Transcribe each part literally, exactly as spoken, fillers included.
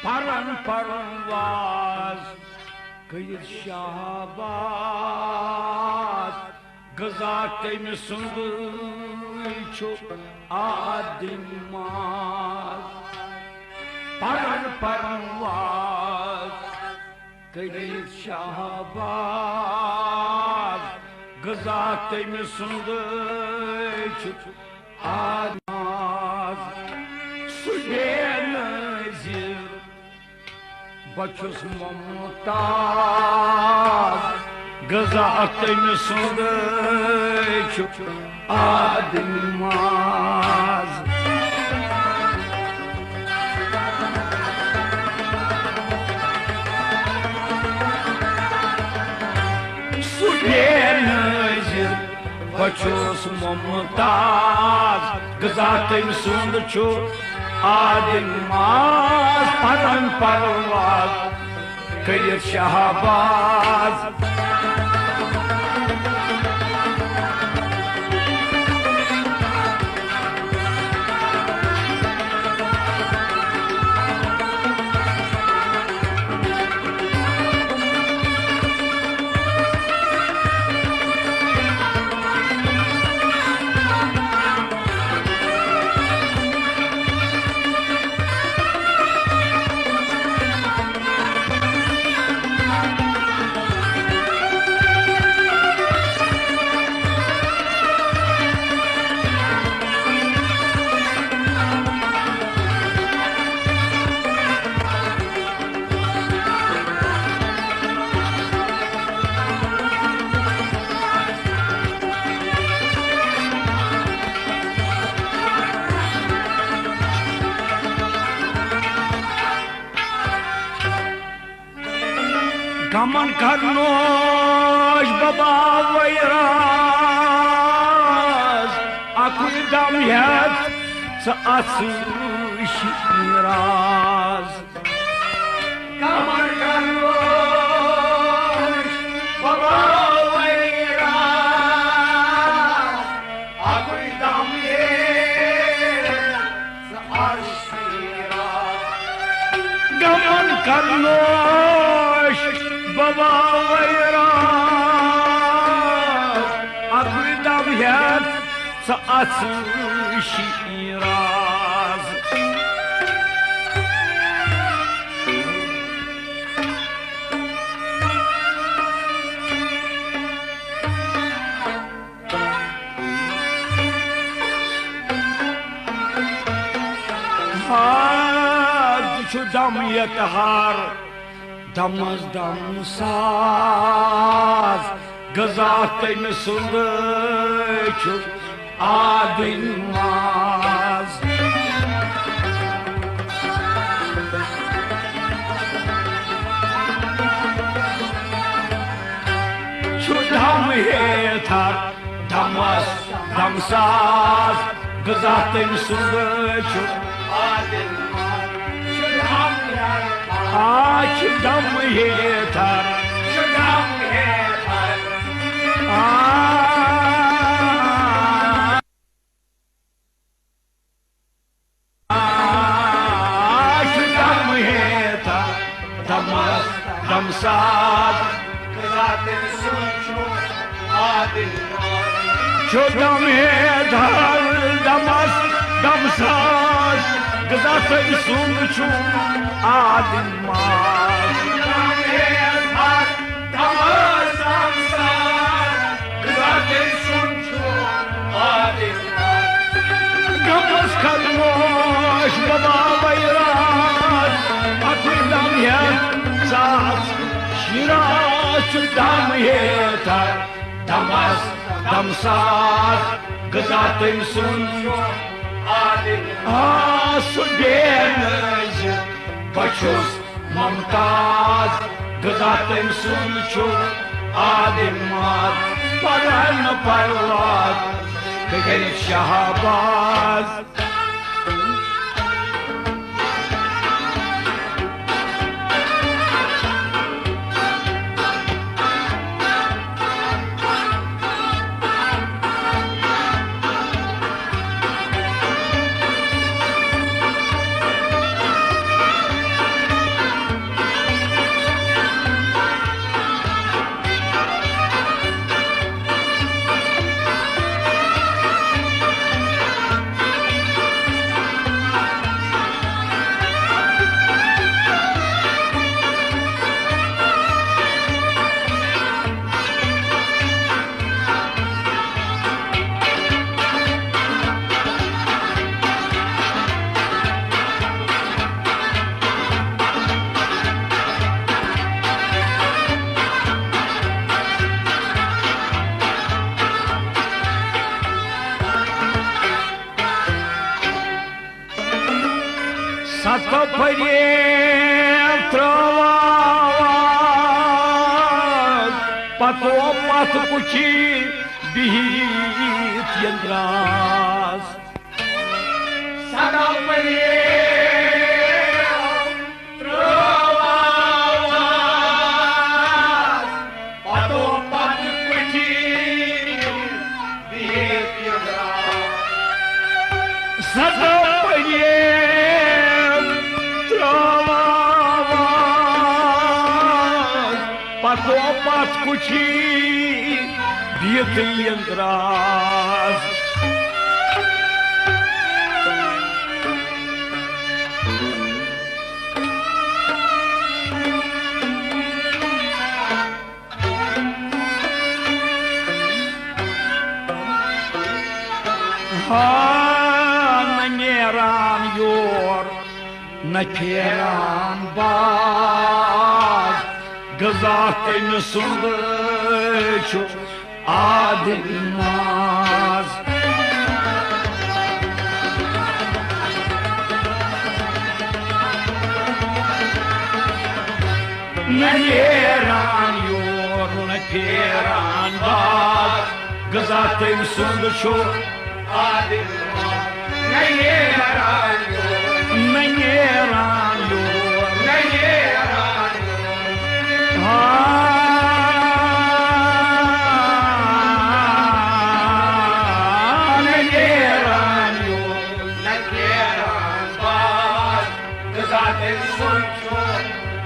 پرن پرواز کٔرِتھ شہباز، غذا تٔمۍ سُنٛدُے چھُ آدماز۔ پرن پرواز کٔرِتھ شہباز، غذا تٔمۍ سُنٛدُے چھُ آدماز۔ سُہ بے نظیر بہٕ چھُس ممتاز، غذا تٔمۍ سُنٛدُے چھُ آدماز۔ سُہ بے نظیر بہٕ چھُس ممتاز، غذا تٔمۍ سُنٛد چھُ آدماز۔ پرن پرواز کٔرِتھ شہباز۔ غمن کرنوش ببا ویراز، اکُے دم ہیت ژٕ اژھ شیراز۔ غمن کرنوش ببا ویراز، اکُے دم ہیت ژٕ اژھ غمن کرنوش ببا ویراز، اکُے دم ہیت ژٕ اژھ شیراز۔ ہار تہِ چھُ دم یتہار، دمس دم ساز، غذا تٔمۍ سُنٛدُے چھُ آدماز۔ چھُ دم ہیتھر، دمس دم ساز، غذا تٔمۍ سُنٛد چھُ۔ آ چھُ دم ہیتھر۔ آ۔ آ، چھُ دم ہیتھر، دمس دم ساز۔ چھُ دم ہیتھر، دمس دم ساز۔ غذا تٔمۍ سُنٛد چھُ آدماز۔ غمس خاموش ببا ویراز، اکُے دم ہیتھ ساز۔ شیراز چھُ دم ہیتھر، دمس دم ساز۔ غذا تٔمۍ سُنٛد آ سُہ بے نٲزِ، بہٕ چھُس ممتاز۔ غذا تٔمۍ سُنٛد چھُ آدماز، پرن پرواز، تہٕ گٔے شہباز۔ پھرے ترٛاوان پتو پتھ کُٹھی بِہِتھ یندراس۔ سدا پھرے ترٛاوان پتو پتھ کُٹھی بِہِتھ یندراس۔ سدا پھرے ترٛاوان پتو پتھ کُٹھی بِہِتھ یندراس۔ ہا، نہ نیران یور، نہ پھیران باز، غذا تٔمۍ سُنٛد چھُ آدِل ماز۔ نہ نیران یور، نہ پھیران باز، غذا تٔمۍ سُنٛد چھُ آدِل ماز۔ نہ نیران یور، نہ نیران یور، نہ نیران یور۔ ہا، نہ نیران یور، نہ نیران باز، غذا تٔمۍ سُنٛد چھُ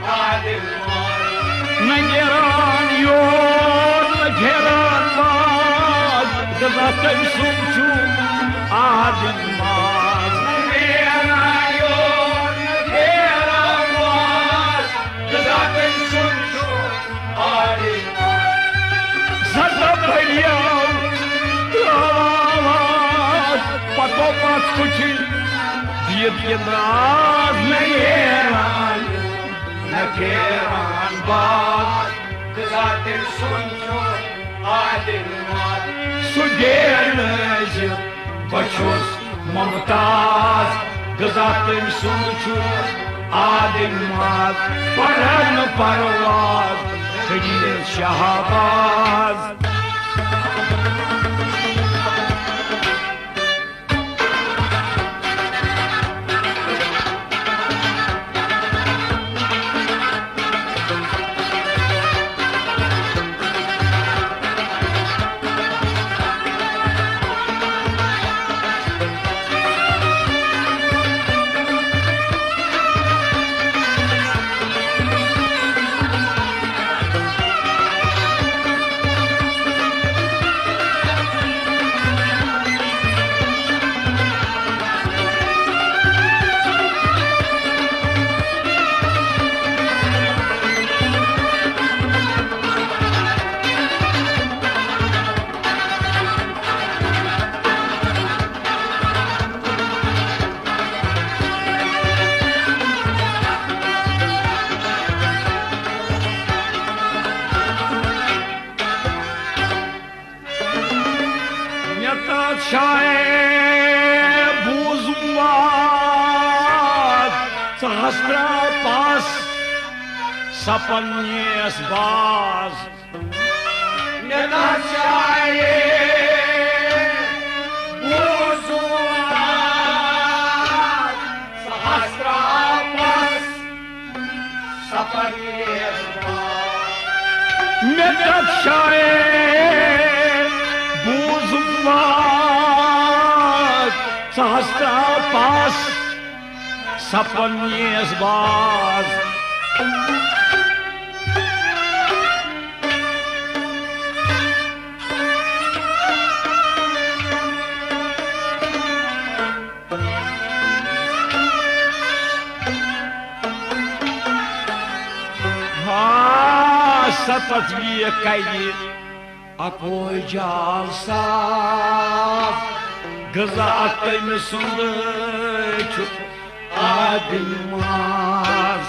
آدِل ماز۔ نہ نیران یور، نہ پھیران باز، غذا تٔمۍ سُنٛد چھُ آدِل ماز۔ نہ نیران یور، نہ پھیران باز، غذا تٔمۍ سُنٛد چھُ آدِل ماز۔ سدا پھرے ترٛاوان پتو پتھ کُٹھی بِہِتھ یندراس۔ نہ نیران نہ پھیران باز، غذا تٔمۍ سُنٛد چھُ آدِل ماز۔ سُہ گیلہٕ زِ بہٕ چھُس ممتاز، غذا تٔمۍ سُنٛد چھُ آدِل ماز۔ پرن پرواز کٔرِتھ شہباز۔ مےٚ تتھ جایہِ بوٗزُم واز، ژٕ ہسا ترٛاو پس، سپن نیس باز۔ مےٚ تتھ جایہِ بوٗزُم واز، ژٕ ہسا ترٛاو پس، سپن نیس باز۔ مےٚ تتھ جایہِ بوٗزُم واز، ژٕ ہسا ترٛاو پس، سپن نیس باز۔ ہا، ستتھ ویک کرِ اکوے جال صاف، غذا تٔمۍ سُنٛد چھُ آدِل ماز۔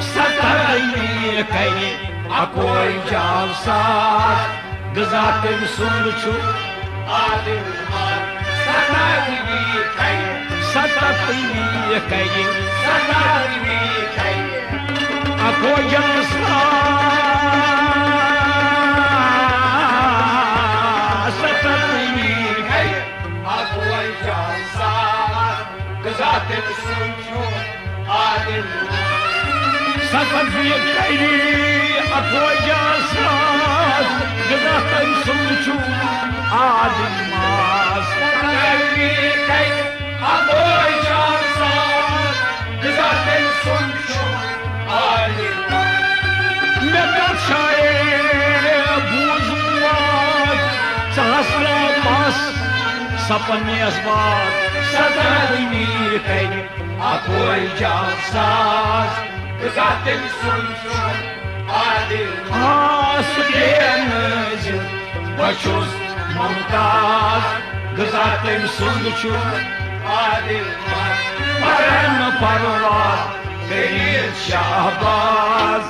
ستتھ ویک کرِ اکوے جال صاف، غذا تٔمۍ سُنٛد چھُ عادل۔ ستتوی کھیہِ، ستتوی کھیہِ، ستتوی کھیہِ۔ اکوے جان ساز، ستتوی کھیہِ، اکوے جان ساز۔ غذا تٔمۍ سُنٛد چھُ عادل۔ ستتوی کھیہِ، اکوے جان ساز۔ غذا تٔمۍ سُنٛد چھُ عادل ماز۔ ستتوی کھیہِ، اکوے جان ساز۔ غذا تٔمۍ سُنٛد چھُ عادل ماز۔ مےٚ کتھ جایہِ بوٗزمُت، ژٕ ہسا مس سپنیس باد۔ ستتوی کھیہِ، اکوے جان ساز۔ غذا تٔمۍ سُنٛد چھُ عادل۔ آ، سُہ بے نٲزِر، بہٕ چھُس ممتاز۔ غذا تٔمۍ سُنٛد چھُ عادل۔ پرن پرواز کٔرِتھ شہباز۔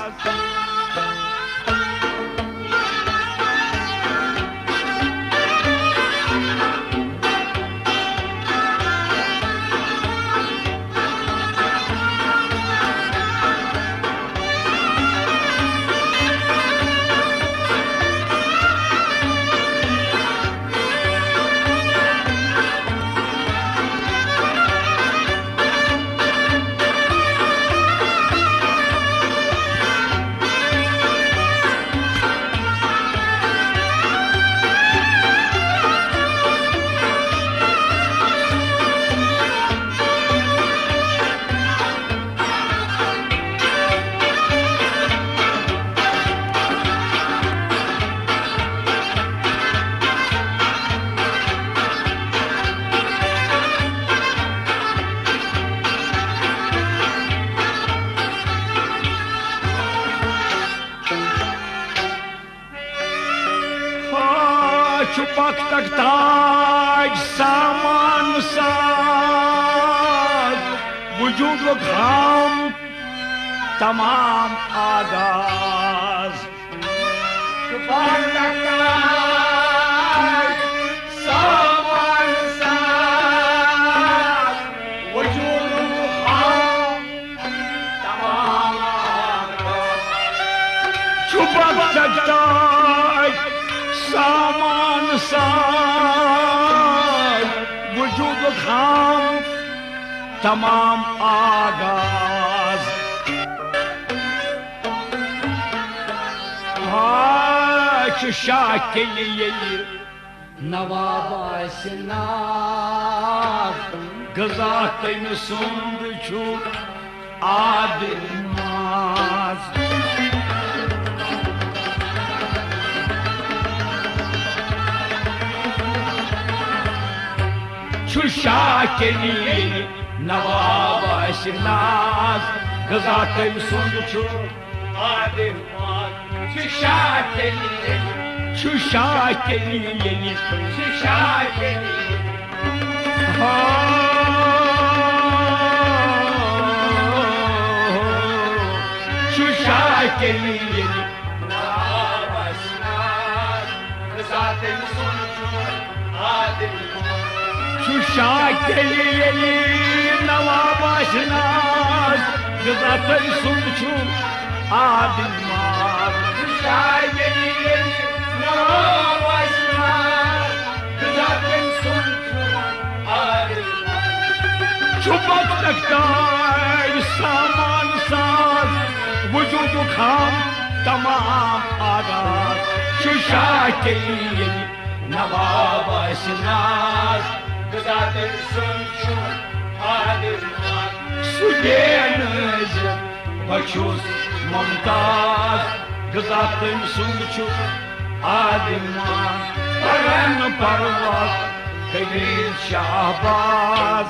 ہا چھُ پختک تاج سامان ساز، وجودُک ہم تمام آغاز۔ چھُ پختک تاج سامان ساز، وجودُک ہم تمام آغاز۔ چھُ پختک تاج سامان ساز، وجودُک ہم تمام آغاز۔ ہا چھُ شاہ تیٚلہِ ییٚلہِ نواب آسہِ ناز، غذا تٔمۍ سُنٛد چھُ عادل ماز۔ چھُ شاہ کیٚنی نواب آسہِ ناز، غذا تٔمۍ سُنٛد چھُ عادل ماز۔ چھُ شاہ کیٚنی، چھُ شاہ کیٚنی، چھُ شاہ کیٚنی۔ ہا، چھُ شاہ کیٚنی۔ چھُ شاہ تیٚلہِ ییٚلہِ نواب آسہِ ناز، غذا تٔمۍ سُنٛد چھُ عادل ماز۔ چھُ شاہ ییٚلہِ ییٚلہِ نواب آسہِ ناز، غذا تٔمۍ سُنٛد چھُ عادل ماز۔ چھُ بختک تاج سامان ساز، وجودُک ہم تمام آغاز۔ چھُ شاہ تیٚلہِ ییٚلہِ نواب آسہِ ناز، غذا تٔمۍ سُنٛد چھُ عادل ماز۔ سُہ بے نٲزِ، بہٕ چھُس ممتاز، غذا تٔمۍ سُنٛد چھُ عادل ماز۔ پرن پرواز کٔرِتھ شہباز۔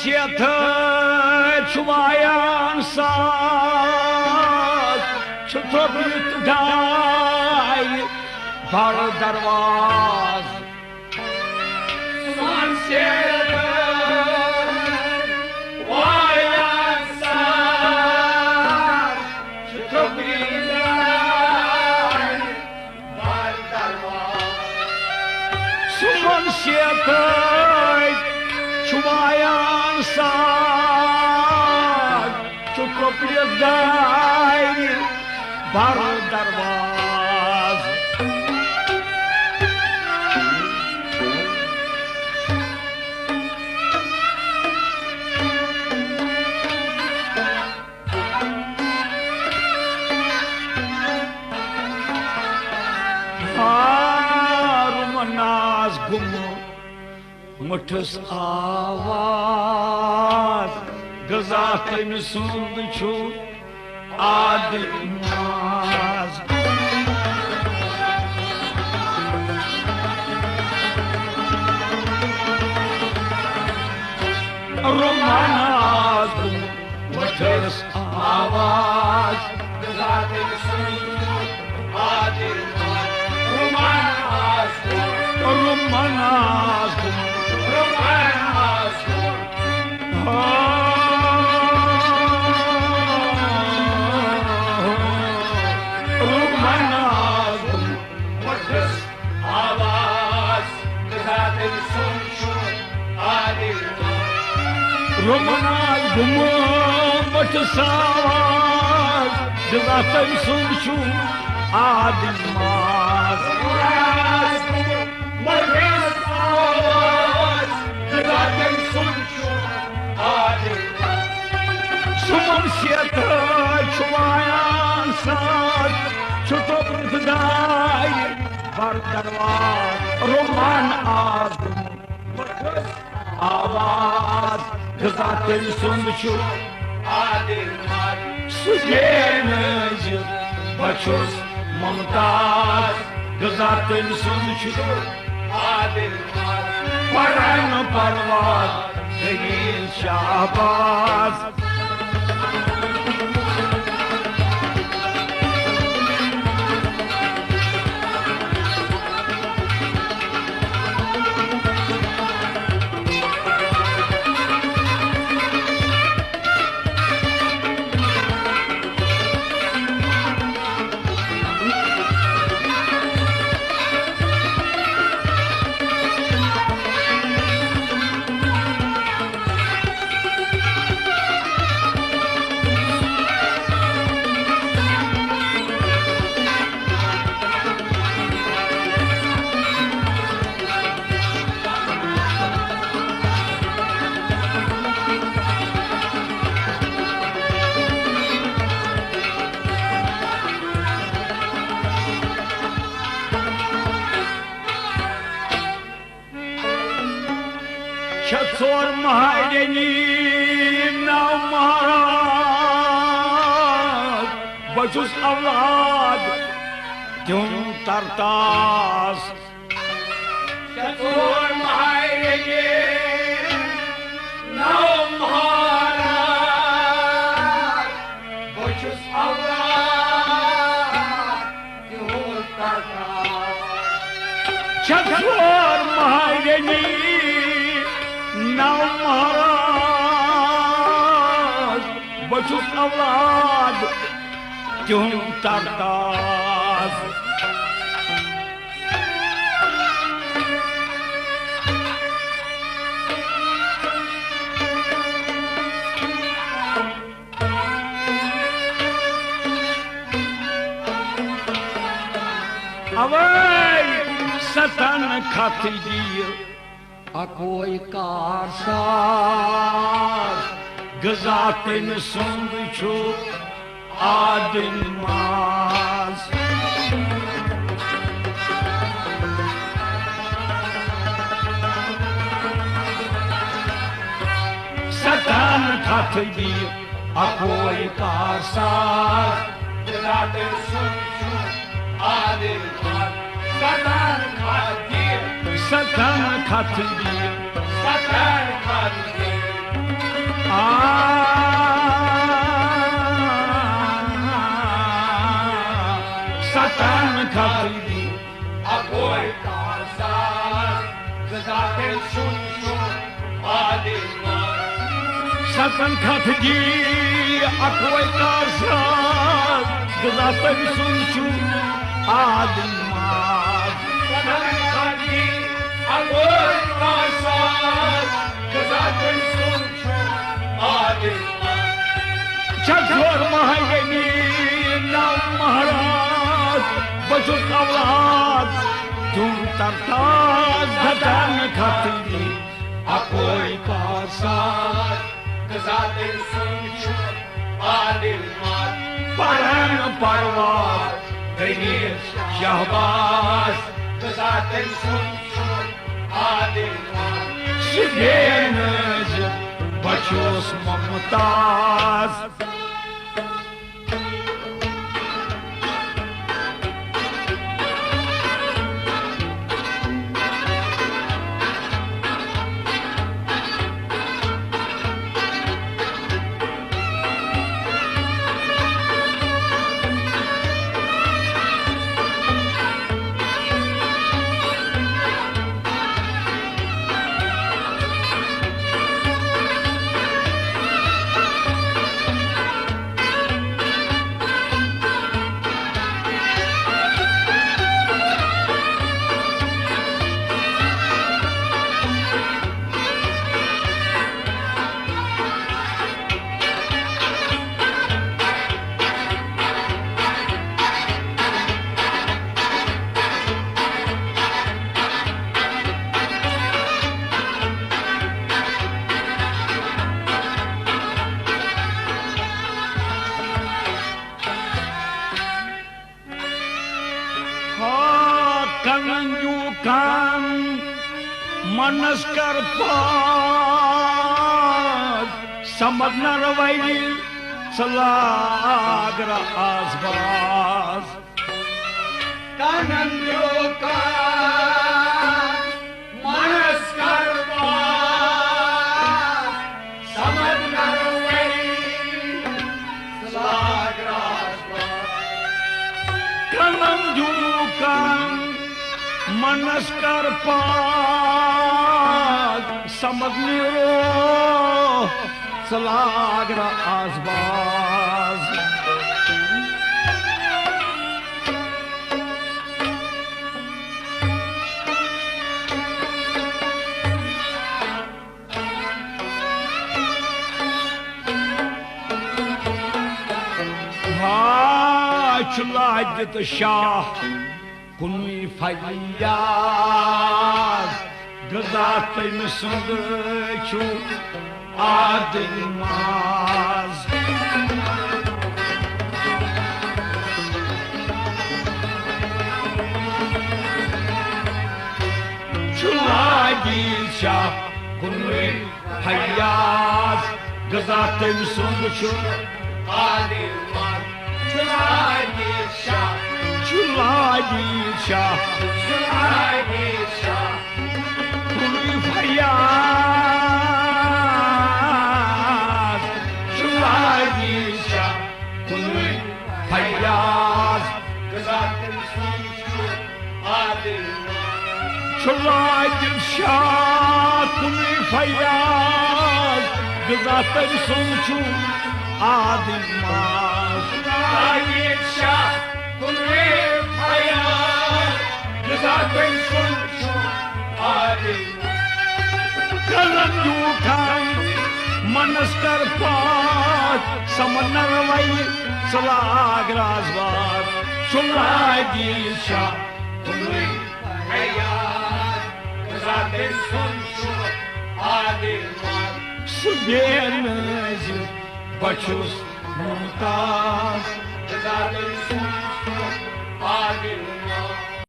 شیطان چھُ وایان ساز، چھُ تھوٚپمُت دارِ بر دروازٕ۔ سون شیطان وایان ساز، چھُ تھوٚپمُت دارِ سُمن شیطان چھُ وایان ساز، چھُ کۄپرِ دارِ بر دروازٕ۔ ہارون آز گوٚمُت مٔٹھِس آواز، غذا تٔمۍ سُنٛد چھُ آدِ ماز۔ رومن آز گوٚمُت مٔٹھِس آواز، غذا تٔمۍ سُنٛد چھُ آدِ ماز۔ رومن آز گوٚمُت، رومن آز گوٚمُت، رومن آز گوٚمُت۔ آ، رومن آز گوٚمُت مٔٹھِس آواز، غذا تٔمۍ سُنٛد چھُ آدِ ماز۔ رومن آز گوٚمُت مٔٹھِس آواز، غذا تٔمۍ سُنٛد چھُ آدِ ماز۔ رومن آز گوٚمُت مٔٹھِس آواز، غذا تٔمۍ سُنٛد چھُ آدِ ماز۔ سُمن شیطان چھُ وایان ساز، چھُ تھوٚپمُت دارِ بر دروازٕ۔ رومن آز گوٚمُت مٔٹھِس آواز، غذا تٔمۍ سُنٛد چھُ آدِ ماز۔ سُہ گٔیے نٲزِر، بہٕ چھُس ممتاز، غذا تٔمۍ سُنٛد چھُ آدِ ماز۔ پرن پرواز، دٔلیٖل شہباز۔ چھےٚ ژور مہرنی، نو مہراز، بہٕ چھُس اولاد تِہُنٛد ترتاز۔ چھےٚ ژور مہرنی، نو مہراز، بہٕ چھُس اولاد تِہُنٛد ترتاز۔ چھےٚ ژور مہرنی، نو مہراز، بہٕ چھُس اولاد تِہُنٛد ترتاز۔ اوے ستن کتھ دِیہِ اکوے کار ساز، غذا تٔمۍ سُنٛد چھُ آدِ ماز۔ ستن کتھ دِیہِ اکوے کار ساز، غذا تٔمۍ سُنٛد چھُ آدِ ماز۔ ستن کتھ دِیہِ، ستن کتھ دِیہِ، ستن کتھ دِیہِ۔ تنخواہ دی اکوے کاساز، غذا تٔمۍ سُنٛد چھُ عادل ماز۔ تنخواہ دی اکوے کاساز، غذا تٔمۍ سُنٛد چھُ عادل ماز۔ چھَس ہیوٚر مہنگنی نو مہراز، بہٕ چھُس اولاد دیُن ترتاز، دَتن کھتٕنی اکوے کاساز، غذا تٔمۍ سُنٛد چھُ عادل ماز۔ پرن پروار دٔلیٖل شہباز، غذا تٔمۍ سُنٛد چھُ عادل ماز۔ سُہ بے نٲزِ بہٕ چھُس ممتاز۔ ہا کنن دیو کن، منس کر پاز، سمد نہ روی، ژٕ لاگ را آز باز۔ کنن دیو کن، منس کر پاز، سمد نہ روی، ژٕ لاگ را آز باز۔ کنن دیو کن، منس کر پاز، سمد نیرو، ژٕ لاگ را آز باز۔ ہا چھُ لادِتھ شاہ کُنُے فریاد، غذا تٔمۍ سُنٛد چھُ عادل ماز۔ چھُ لادِتھ شاہ کُنُے فیاض، غذا تٔمۍ سُنٛد چھُ عادل ماز۔ چھُ لادِتھ شاہ، چھُ لادِتھ شاہ، چھُ لادِتھ شاہ، کُنُے فیاض، چھُ لادِتھ شاہ، کُنُے فیاض۔ غذا تٔمۍ سُنٛد چھُ عادل ماز۔ چھُ لادِتھ شاہ کُنُے فیاض، غذا تٔمۍ سُنٛد چھُ عادل ماز۔ لادِتھ شاہ کُنُے فیاض، غذا تٔمۍ سُنٛد چھُ عادل ماز۔ کلن یوٗکھن منس کر پاس، سمنر وَیہِ ژٕ لاگ رازبار۔ چھُ لادِتھ شاہ کُنُے فیاض، غذا تٔمۍ سُنٛد چھُ عادل ماز۔ سُہ بے نٲزِ بہٕ چھُس ممتاز، غذا تٔمۍ سُنٛد